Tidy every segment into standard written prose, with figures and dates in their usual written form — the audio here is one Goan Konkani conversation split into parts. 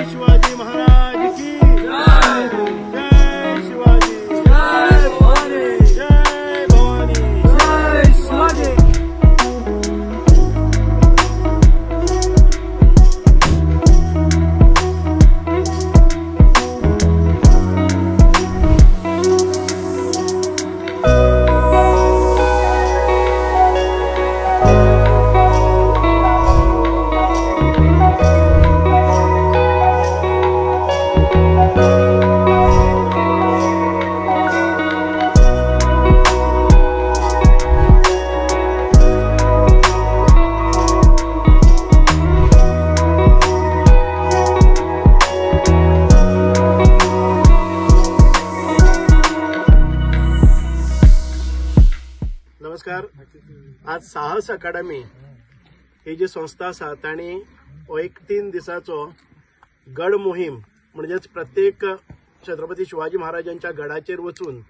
Shivaji Maharaj की जय, जय शिवाजी, जय भवानी, जय भवानी, जय शिवाजी। नमस्कार। आज साहस अकादमी ही जी संस्था आसा तांणी हो एक 3 दिसाचो गड मोहीम म्हणजेच प्रत्येक छत्रपती शिवाजी महाराजांच्या गडाचेर वचून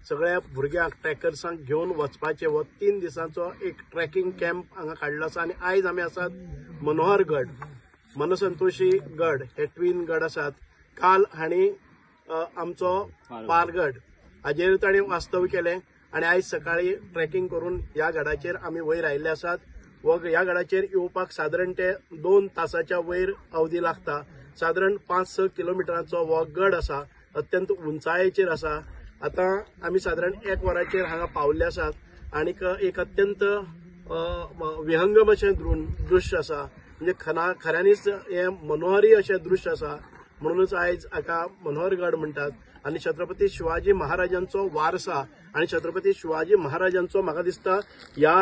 सगळ्या भुरग्यांक ट्रॅकर्सांक घेवन वचपाचें हो 3 दिसांचो एक ट्रॅकिंग कॅम्प हांगा काडलो आसा। आनी आयज आमी आसात मनोहरगड, मनसंतोशी गड हे ट्वीन गड आसात। काल हांणी आमचो पारगड हाजेर तांणी वास्तव्य केलें आनी आयज सकाळी ट्रॅकिंग करून ह्या गडाचेर आमी वयर आयिल्ले आसात। व ह्या गडाचेर येवपाक सादारण ते 2 तासाच्या वयर अवधी लागता। सादारण 5-6 किलोमिटरांचो हो गड आसा, अत्यंत उंचायेचेर आसा। आतां आमी सादारण 1 वराचेर हांगा पावल्ले आसात आनीक एक अत्यंत विहंगम अशें दृश्य आसा, म्हणजे खऱ्यांनीच हें मनोहरी अशें दृश्य आसा, म्हणूनच आयज हाका मनोहरगड म्हणटात। आनी छत्रपती शिवाजी महाराजांचो वारसा आनी छत्रपती शिवाजी महाराजांचो म्हाका दिसता ह्या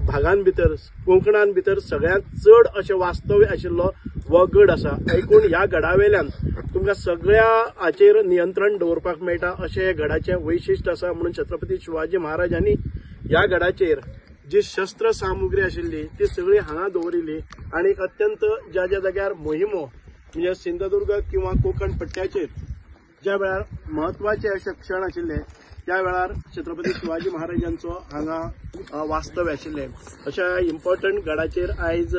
भागान भितर, कोंकणान भितर सगळ्यांत चड अशें वास्तव्य आशिल्लो हो गड आसा। एकूण ह्या गडावेल्यान तुमकां सगळ्या हाचेर नियंत्रण दवरपाक मेळटा अशें गडाचें वैशिश्ट आसा। म्हणून छत्रपती शिवाजी महाराजांनी ह्या गडाचेर जी शस्त्र सामुग्री आशिल्ली ती सगळी हांगा दवरिल्ली आनी एक अत्यंत ज्या ज्या जाग्यार मोहिमो म्हणजे सिंधुदुर्ग किंवा कोंकण पट्ट्याचेर ज्या वेळार म्हत्वाचे अशे क्षण आशिल्ले त्या वेळार छत्रपती शिवाजी महाराजांचो हांगा वास्तव्य आशिल्लें। अशा इम्पॉर्टंट गडाचेर आयज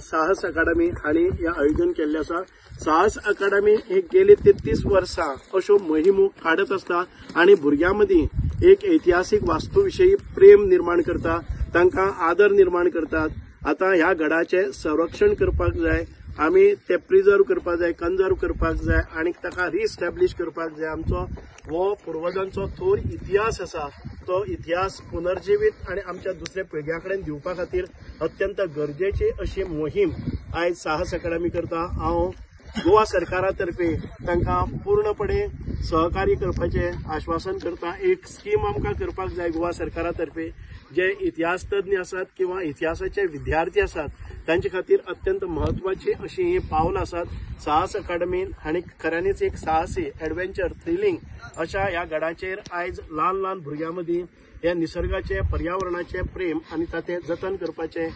साहस अकादमी हांणी हें आयोजन केल्लें आसा। साहस अकादमी हे गेली 33 वर्सां अश्यो मोहिमो काडत आसता आनी भुरग्यां मदीं एक ऐतिहासीक वास्तू विशयी प्रेम निर्माण करता, तांकां आदर निर्माण करतात। आतां ह्या गडाचें संरक्षण करपाक जाय, आमी ते प्रिजर्व करपाक जाय, कन्जर्व करपाक जाय आनी ताका रिस्टॅब्लिश करपाक जाय। आमचो हो पुर्वजांचो थोर इतिहास आसा, तो इतिहास पुनर्जिवीत आनी आमच्या दुसऱ्या पिळग्यां कडेन दिवपा खातीर अत्यंत गरजेची अशी मोहीम आयज साहस अकादमी करता। हांव गोवा सरकारा तर्फे तांकां पूर्णपणे सहकार्य करपाचें आश्वासन करता। एक स्कीम आमकां करपाक जाय गोवा सरकारा तर्फे, जे इतिहास तज्ञ आसात किंवा इतिहासाचे विद्यार्थी आसात तांचे खातीर अत्यंत म्हत्वाची अशी ही पावलां आसात। साहस अकादमीन हांणी खऱ्यांनीच एक साहसी एडवेंचर थ्रिलींग अशा ह्या गडाचेर आयज ल्हान ल्हान भुरग्यां मदीं हे निसर्गाचें, पर्यावरणाचें प्रेम आनी ताचें जतन करपाचें,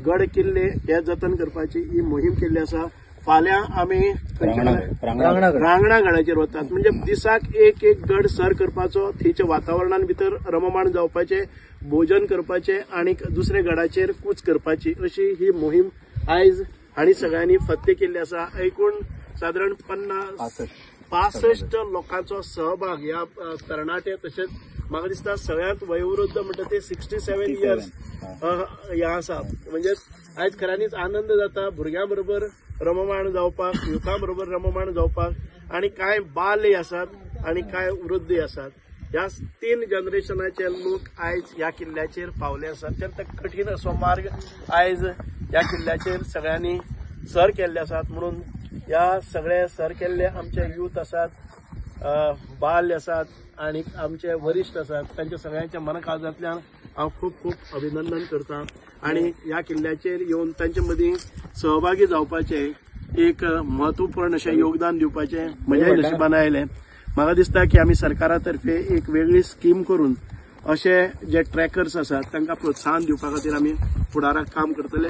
गड किल्ले हे जतन करपाची ही मोहीम केल्ली आसा। फाल्यां आमी रांगणा गडाचेर वतात, म्हणजे दिसाक एक एक गड सर करपाचो, थंयच्या वातावरणान भितर रममाण जावपाचें, भोजन करपाचें आनी दुसऱ्या गडाचेर कूच करपाची अशी ही मोहीम आयज हांणी सगळ्यांनी फत्ते केल्ली आसा। एकूण सादारण 65 लोकांचो सहभाग ह्या तरणाटे तशेंच म्हाका दिसता सगळ्यांत वयोवृद्ध म्हणटा ते 67 इयर्स ह्या आसा। म्हणजे आयज खऱ्यांनीच आनंद जाता भुरग्यां बरोबर रममाण जावपाक, युथा बरोबर रममाण जावपाक आनी कांय बालय आसात आनी कांय वृद्धय आसात। ह्या 3 जनरेशनाचे लोक आयज ह्या किल्ल्याचेर पावले आसात। अत्यंत कठीण असो मार्ग आयज ह्या किल्ल्याचेर सगळ्यांनी सर केल्ले आसात। म्हणून ह्या सगळे सर केल्ले आमचे यूथ आसात, बाल्य आसात आनी आमचे वरिश्ठ आसात, तांच्या सगळ्यांच्या मनकाळजांतल्यान हांव खूब खूब अभिनंदन करता आनी ह्या किल्ल्याचेर येवन तांचे मदीं सहभागी जावपाचें एक म्हत्वपूर्ण अशें योगदान दिवपाचें म्हज्या नशिबान आयलें। म्हाका दिसता की आमी सरकारा तर्फे एक वेगळी स्कीम करून अशे जे ट्रॅकर्स आसात तांकां प्रोत्साहन दिवपा खातीर आमी फुडाराक काम करतले.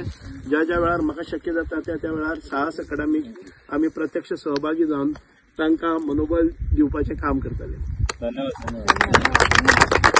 ज्या ज्या वेळार म्हाका शक्य जाता त्या त्या वेळार साहस अकादमीक आमी प्रत्यक्ष सहभागी जावन तांकां मनोबल दिवपाचें काम करतले. धन्यवाद.